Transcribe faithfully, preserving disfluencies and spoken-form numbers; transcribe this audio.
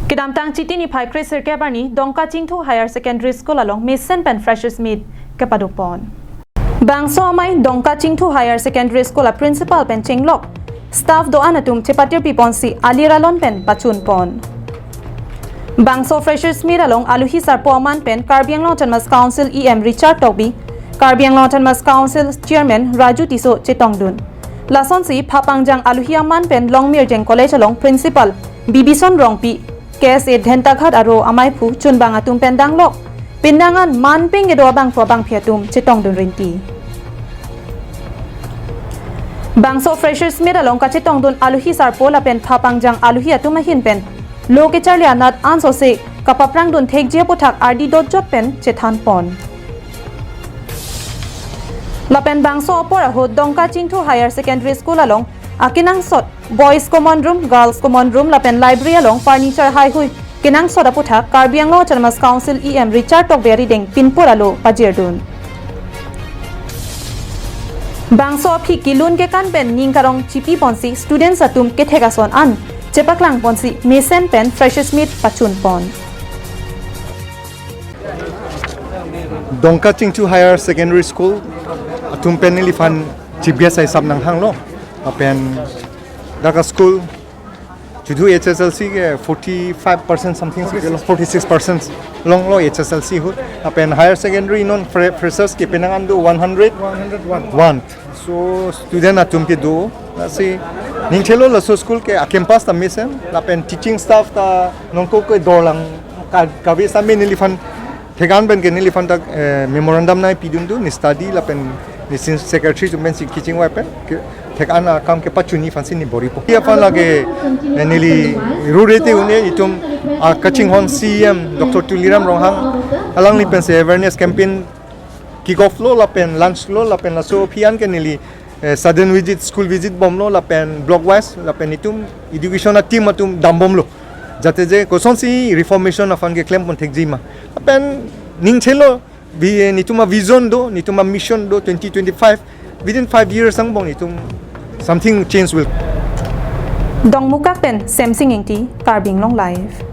Kedamtang Chiti niphai kre sirkep arni Dongka Chingthu Higher Secondary School along mesen pen Freshers Meet kepadopon. Bangso amei Dongka Chingthu Higher Secondary School a principal pen chenglok staff do-an atum chepatir piponsi alir alon pen pachunpon. Bangso Freshers Meet along aluhi sarpo aman pen Karbi Anglong Autonomous Council E M Richard Tokbi, Karbi Anglong Autonomous Council Chairman Raju Tisso chetongdun. Lasonsi phapangjang aluhi aman pen Longmirjeng College along Principal Bibison Rongpi, K S A Dhentaghat aro amaiphu chunbang atum pen danglok pindangan manping kedo abangphu abangphi atum chetongdun rinti. Bangso Freshers Meet along kachetongdun aluhi sarpo lapen phapangjang aluhi atum ahin pen lo kecharli anat ansose kapaprangdun thekji aputhak ardi dotjot pen chethanpon. Lapen bangso apor ahut Dongka Chingthu Higher Secondary School along akenangsot Boys Common Room, Girls Common Room lapen library along furniture haihui kenangsot aputhak Karbi Anglong Autonomous Council E M Richard Tokbi arideng pinpur alo pajirdun. Bangso aphi kelun kekan pen ning karong chipiponsi students atum kethek ason an chepaklangponsi mesen pen Freshers Meet pachunpon. Dongka Chingthu Higher Secondary School atum pen neliphan chief guest hisap nanghanglo. Lapen dak a school chudhu H S L C ke forty-five percent something, forty-six percent longlo H S L C ahut. Lapen higher secondary non fre- freshers ke penang an do one hundred one. So student atum kedo. Lasi ningthelo laso school ke a campus ta mesen lapen teaching staff ta nongko ke dorlang ka kave sami neliphan thekan pen ke neliphan ta eh, memorandum nai pidun do ne study lapen ne sin secretary atum pensi kachingvai pen ke thekan akam kepachunji aphansi ne bor-ipo. Aphan lake eh, neli rurete un-e itum a kachinghon C E M Doctor Tuliram Ronghang alangli pensi awareness campaign kick off lo lapen launch lo lapen laso aphi an ke neli eh, sudden visit, school visit bomlo lapen block wise lapen itum education a team atum dambomlo. Jate je kosonsi reformation aphan keklempon thekji ma. Lapen ningthelo vi- nitum a vision do, nitum a mission do twenty twenty-five. Within five years angbong nitum something change will. Dongmukak pen Semsing Ingti, Karbi Anglong Live.